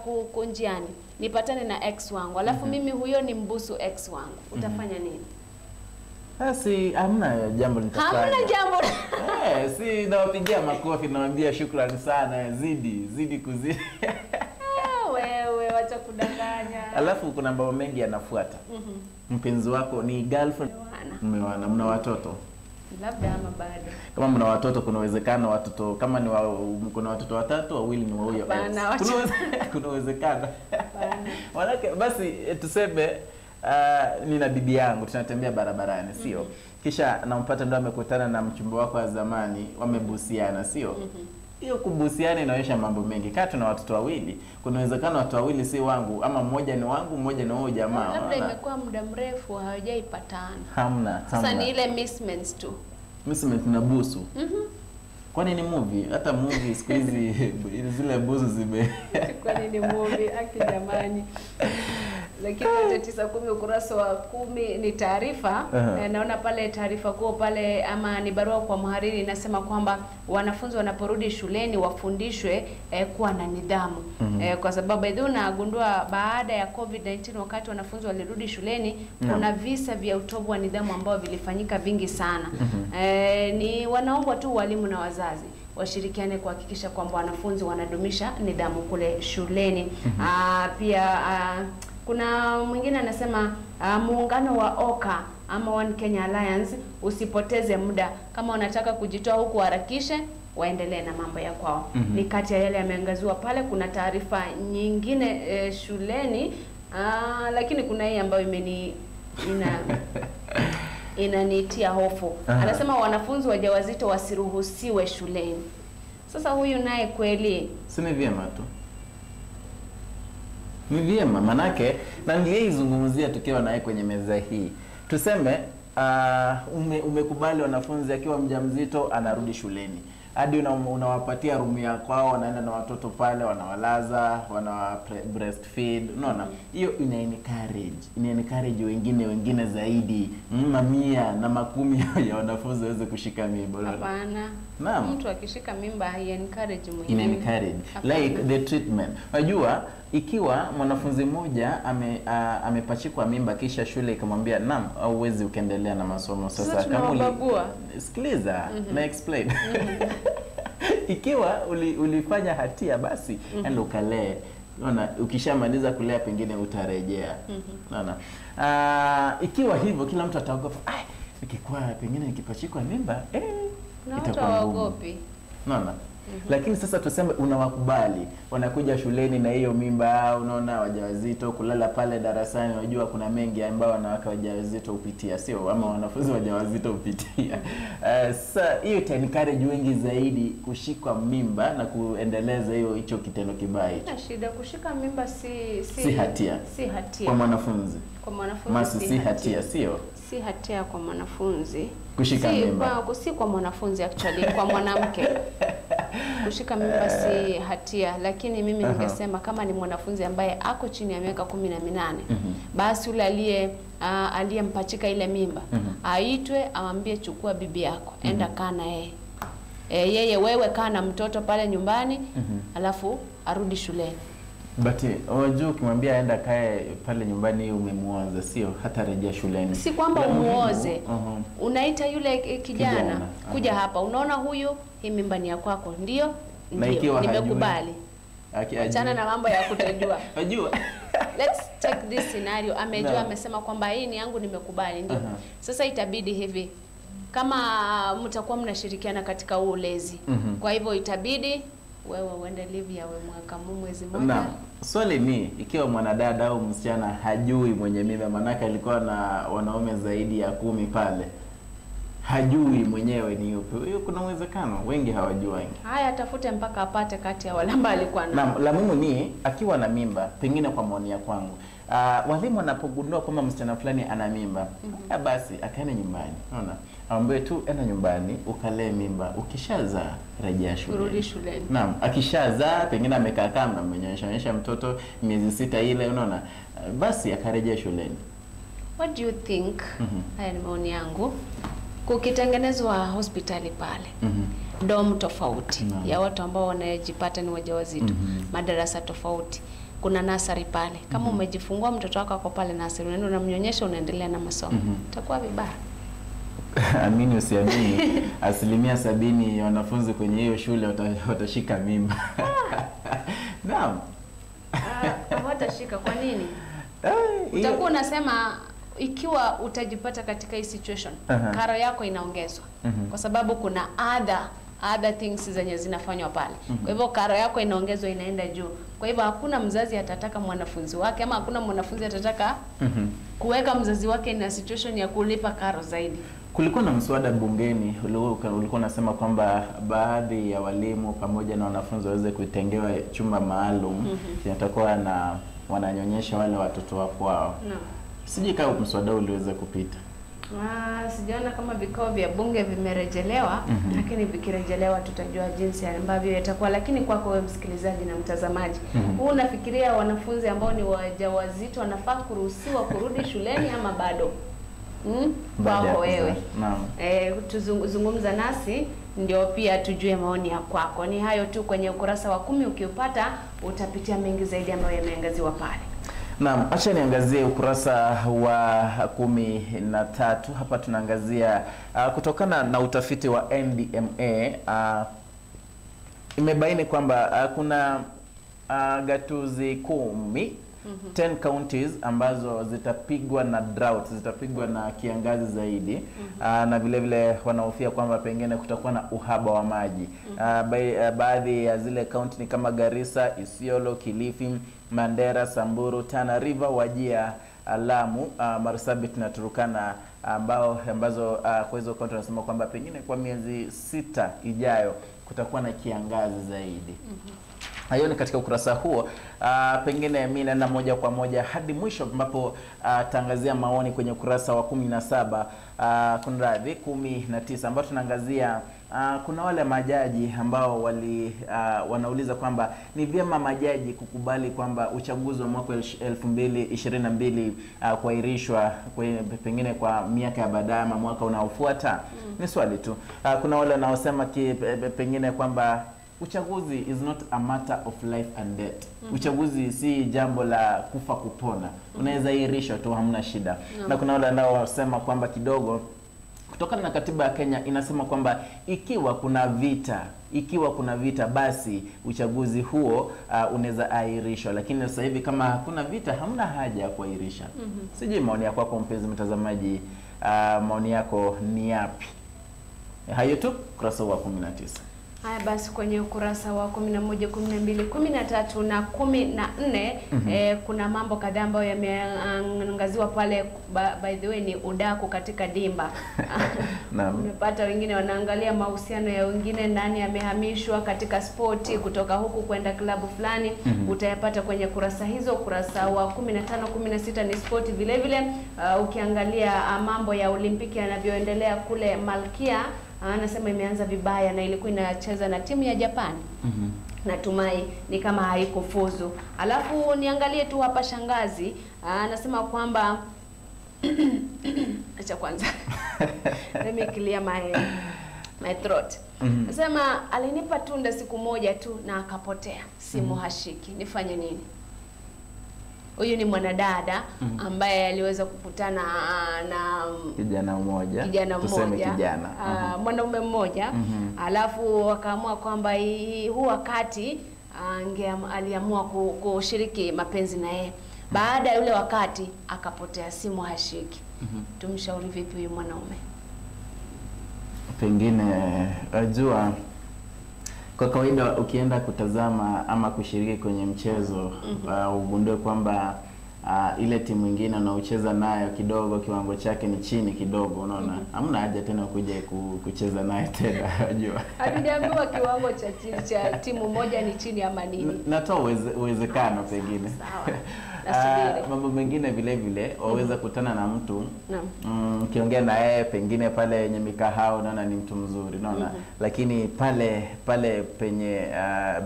njiani. Nipatane na ex wangu. Alafu mimi huyo ni mbusu ex wangu. Utafanya nini? Basi hamna jambo nitafanya. Hamna jambo. Si nawapigia makofi, nawaambia shukrani sana, zidi kuzidi. Wewe wacha kudanganya. Alafu kuna mambo mengi yanafuata. Mpenzi wako ni girlfriend, mmeoana, mna watoto. Labda ama bado. Kama mna watoto kuna uwezekano watoto kama ni kuna watoto watatu, wawili ni wa huyo ex. Kuna uwezekano. Manake basi tuseme nina bibi yangu tunatembea barabarani, sio? Kisha nampata ndo amekutana na mchumba wako wa zamani, wamebusiana, sio? Hiyo kubusiana inaonyesha mambo mengi. Kama tuna watoto wawili, kuna uwezekano watoto wawili si wangu, ama mmoja ni wangu, mmoja ni wao jamaa. Labda imekuwa muda mrefu hawajaipatana. Hamna. Sasa ni ile misments tu. Misment na busu. Kwani ni movie? Hata movie siku hizi zile busu zime. Kwani ni movie aki jamani. Lakini 9:10 ukurasa wa 10 ni taarifa. Naona pale taarifa kuu pale ama ni barua kwa mhariri inasema kwamba wanafunzi wanaporudi shuleni wafundishwe kuwa na nidhamu. Kwa sababu nagundua baada ya COVID-19 wakati wanafunzi walirudi shuleni kuna visa vya utovu wa nidhamu ambao vilifanyika vingi sana. Ni wanaombwa tu walimu na wazazi washirikiane kuhakikisha kwamba wanafunzi wanadumisha nidhamu kule shuleni. Pia kuna mwingine anasema muungano wa OKA ama One Kenya Alliance usipoteze muda. Kama unataka kujitoa huku harakishe, waendelee na mambo ya kwao. Ni kati ya yale yameangaziwa pale. Kuna taarifa nyingine shuleni, lakini kuna hii ambayo inanitia hofu. Anasema wanafunzi wajawazito wasiruhusiwe shuleni. Sasa huyu naye kweli si ni vyema tu. Ni vyema manake na niliizungumzia tukiwa naye kwenye meza hii. Tuseme umekubali wanafunzi akiwa mjamzito anarudi shuleni. Hadi unawapatia room ya kwao, wanaenda na watoto pale, wanawalaza, wana breastfeed. Unaona? Hiyo ina encourage wengine zaidi, mamia na makumi ya wanafunzi waweze kushika mimba. Hapana. Mtu akishika mimba hai encourage mwingine. Ina encourage. Like the treatment. Unajua ikiwa mwanafunzi mmoja amepachikwa mimba kisha shule ikamwambia naam, hauwezi ukaendelea na masomo sasa kama sikiliza na explain. Ikiwa ulifanya hatia basi enda ukalee. Unaona, ukishamaliza kulea pengine utarejea. Unaona? Ikiwa hivyo kila mtu ataogopa. Ai, nikikuwa pengine nikipachikwa mimba, itakuwa ngumu. Unaona? Lakini sasa tuseme unawakubali, wanakuja shuleni na hiyo mimba, unaona wajawazito kulala pale darasani. Unajua kuna mengi ambayo wanawake wajawazito hupitia, sio? Ama wanafunzi wajawazito hupitia. Sasa hiyo ita encourage wengi zaidi kushikwa mimba na kuendeleza hicho kitendo kibaya hicho. Na shida kushika mimba si hatia. Si hatia. Kwa mwanafunzi. Kwa mwanafunzi si hatia, sio? Si hatia kwa mwanafunzi. Kushika mimba. Si kwa mwanafunzi actually, kwa mwanamke. Kushika mimba si hatia, lakini mimi ningesema kama ni mwanafunzi ambaye ako chini ya miaka 18, basi yule aliyempachika ile mimba aitwe, amwambie chukua bibi yako, enda kaa na yeye. Yeye wewe kaa na mtoto pale nyumbani, alafu arudi shuleni. But unajua ukimwambia aenda kae pale nyumbani umemuoza, sio? Hata rejea shuleni. Si kwamba umuoze. Unaita yule kijana kuja hapa. Unaona huyu, hii mimba ni ya kwako. Ndio? Ndio. Nimekubali. Achana na mambo ya kutojua. Unajua. Let's take this scenario. Amejua, amesema kwamba hii ni yangu, nimekubali, ndio. Sasa itabidi hivi, kama mtakuwa mnashirikiana katika ulezi. Kwa hivyo itabidi wewe uende live ya mwaka mwezi mmoja. Naam. Swali ni ikiwa mwanadada au msichana hajui mwenye mimba, manake alikuwa na wanaume zaidi ya 10 pale. hajui mwenyewe ni yupi. Hiyo kuna uwezekano wengi hawajuangi. Haya, atafute mpaka apate kati ya wale ambao alikuwa nao. Naam, la muhimu ni akiwa na mimba, pengine kwa maoni ya kwangu, walimu wanapogundua kwamba msichana fulani ana mimba, basi akaende nyumbani. Unaona? Aambiwe tu enda nyumbani ukalee mimba, ukishazaa rejea shuleni. Urudi shuleni. Naam, akishazaa pengine amekaa kama amenyonyesha mtoto miezi 6 ile, unaona? Basi akarejea shuleni. What do you think? Haya ni maoni yangu. Kukitengenezwa hospitali pale, dom tofauti ya watu ambao wanajipata ni wajawazito, madarasa tofauti, kuna nasari pale. Kama umejifungua mtoto wako ako pale nasari, unaenda unamnyonyesha, unaendelea na masomo, itakuwa vibaya. Amini usiamini, 70% ya wanafunzi kwenye hiyo shule watashika mimba. Naam. Hawatashika. Kwa nini? Utakuwa unasema ikiwa utajipata katika hii situation, karo yako inaongezwa. Kwa sababu kuna other things zenye zinafanywa pale. Kwa hivyo karo yako inaongezwa, inaenda juu. Kwa hivyo hakuna mzazi atataka mwanafunzi wake, ama hakuna mwanafunzi atataka kuweka mzazi wake na situation ya kulipa karo zaidi. Kulikuwa na mswada bungeni ulikuwa unasema kwamba baadhi ya walimu pamoja na wanafunzi waweze kutengewa chumba maalum kinatakuwa na wananyonyesha wale watoto wa kwao. Sijui kama mswada uliweza kupita. Sijaona kama vikao vya bunge vimerejelewa, lakini vikirejelewa tutajua jinsi ambavyo yatakuwa. Lakini kwako wewe msikilizaji na mtazamaji, huu unafikiria wanafunzi ambao ni wajawazito wanafaa kuruhusiwa kurudi shuleni ama bado? Kwako wewe. Naam. Tuzungumza nasi ndio pia tujue maoni ya kwako. Ni hayo tu kwenye ukurasa wa 10, ukiupata utapitia mengi zaidi ambayo yameangaziwa pale. Naam, acha niangazie ukurasa wa 13. Hapa tunaangazia kutokana na utafiti wa NDMA, imebaini kwamba kuna gatuzi 10, 10 counties ambazo zitapigwa na drought, zitapigwa na kiangazi zaidi. Na vile vile wanahofia kwamba pengine kutakuwa na uhaba wa maji. Baadhi ya zile county ni kama Garissa, Isiolo, Kilifi, Mandera, Samburu, Tana River, Wajir, Lamu, Marsabit na Turkana, ambazo kwa hizo county wanasema kwamba pengine kwa miezi 6 ijayo kutakuwa na kiangazi zaidi. Hayo ni katika ukurasa huo. Pengine mimi naenda moja kwa moja hadi mwisho ambapo tangazia maoni kwenye ukurasa wa 17, kunradhi 19, ambapo tunaangazia kuna wale majaji ambao wanauliza kwamba ni vyema majaji kukubali kwamba uchaguzi wa mwaka 2022 kuahirishwa pengine kwa miaka ya baadaye ama mwaka unaofuata. Ni swali tu. Kuna wale wanaosema pengine kwamba uchaguzi is not a matter of life and death. Uchaguzi si jambo la kufa kupona. Unaweza ahirisha tu, hamna shida. Na kuna wale wanaosema kwamba kidogo kutokana na katiba ya Kenya inasema kwamba ikiwa kuna vita basi uchaguzi huo unaweza ahirishwa, lakini sasa hivi kama hakuna vita hamna haja ya kuahirisha. Sijui maoni yako kwa mpenzi mtazamaji, maoni yako ni yapi? Hayo tu ukurasa wa 19. Haya basi, kwenye ukurasa wa 11, 12, 13 na 14 kuna mambo kadhaa ambayo yameangaziwa pale. By the way ni udaku katika dimba. Unapata wengine wanaangalia mahusiano ya wengine, nani amehamishwa katika spoti kutoka huku kwenda klabu fulani. Utayapata kwenye kurasa hizo. Ukurasa wa 15, 16 ni spoti vile vile. Ukiangalia mambo ya Olimpiki yanavyoendelea kule Malkia, anasema imeanza vibaya na ilikuwa inacheza na timu ya Japan. Natumai ni kama haikufuzu. Alafu niangalie tu hapa shangazi, anasema kwamba acha kwanza. Let me clear my throat. Anasema alinipa tunda siku moja tu na akapotea. Simu hashiki. Nifanye nini? Huyu ni mwanadada ambaye aliweza kukutana na kijana mmoja, tuseme kijana, mwanaume mmoja. Alafu wakaamua kwamba huu wakati aliamua kushiriki mapenzi na yeye. Baada ya yule wakati akapotea, simu hashiki. Tumshauri vipi huyu mwanaume? Pengine unajua kwa kawaida ukienda kutazama ama kushiriki kwenye mchezo, ugundue kwamba ile timu nyingine unaocheza nayo kidogo kiwango chake ni chini kidogo, unaona hamna haja tena kuja kucheza naye tena, unajua. Hatujaambiwa kiwango cha chini cha timu moja ni chini ama nini. Natoa uwezekano pengine. Sawa. Nasubiri. Mambo mengine vile vile waweza kutana na mtu ukiongea na yeye pengine pale yenye mikahao unaona ni mtu mzuri, unaona lakini pale pale penye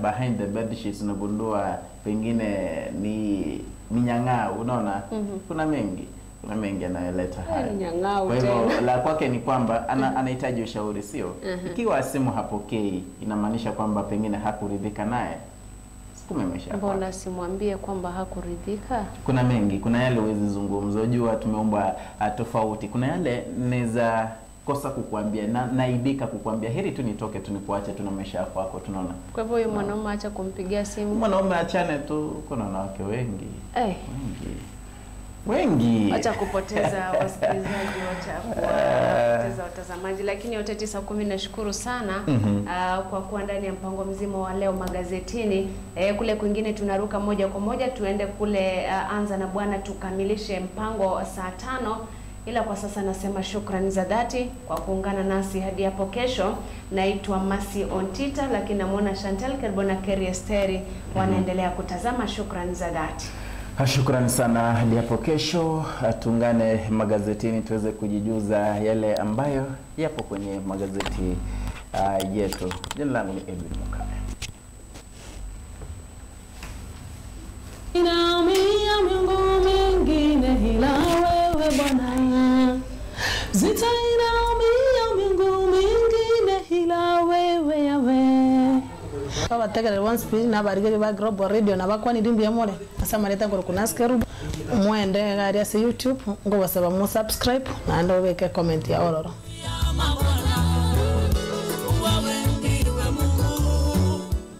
behind the bed sheets unagundua pengine ni nyang'au, unaona. Kuna mengi yanayoleta haya. Nyang'au Kwa hivyo tena. la kwake ni kwamba anahitaji ushauri, sio? Ikiwa simu hapokei inamaanisha kwamba pengine hakuridhika naye. Maisha. Mbona simwambie kwamba hakuridhika? Kuna mengi, kuna yale huwezi zungumza. Unajua tumeumbwa tofauti. Kuna yale naweza kosa kukuambia na naibika kukuambia, heri tu nitoke tu nikuache tu na maisha yako hapo, tunaona. Kwa hivyo huyo mwanaume acha kumpigia simu. Mwanaume achane tu, kuna wanawake wengi. Wengi. Acha kupoteza wasikilizaji, wacha kupoteza watazamaji. Lakini yote 9:10, nashukuru sana kwa kuwa ndani ya mpango mzima wa leo magazetini. Kule kwingine tunaruka moja kwa moja tuende kule Anza na Bwana tukamilishe mpango saa 5. Ila kwa sasa nasema shukrani za dhati kwa kuungana nasi hadi hapo kesho. Naitwa Masi Ontita, lakini namuona Chantal Kerbona Kerry Esteri wanaendelea kutazama. Shukrani za dhati. Shukrani sana, hadi hapo kesho tuungane magazetini tuweze kujijuza yale ambayo yapo kwenye magazeti yetu. Jina langu ni Edwin Mukaya. Inaumia miungu mingine ila wewe Bwana, zita inaumia miungu mingine ila wewe Yahweh. Babategerera one speed nabarigeri ba Global Radio nabakwani dimbi amore asamareta ngoro kunaskeru mwende gari ase YouTube ngo basaba mu subscribe na ndo beke comment ya ororo.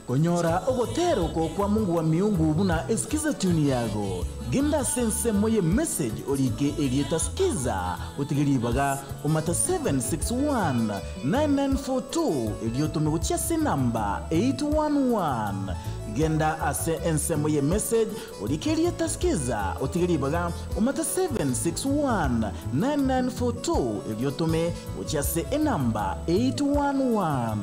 Konyora ogotero ko kwa Mungu wa miungu buna esikiza tune yago genda sense moye message olike elieta skiza utigiribaga umata 761 9942 eliyotume se namba 811 genda ase ense moye message olike elieta skiza utigiribaga umata 761 9942 eliyotume se namba 811.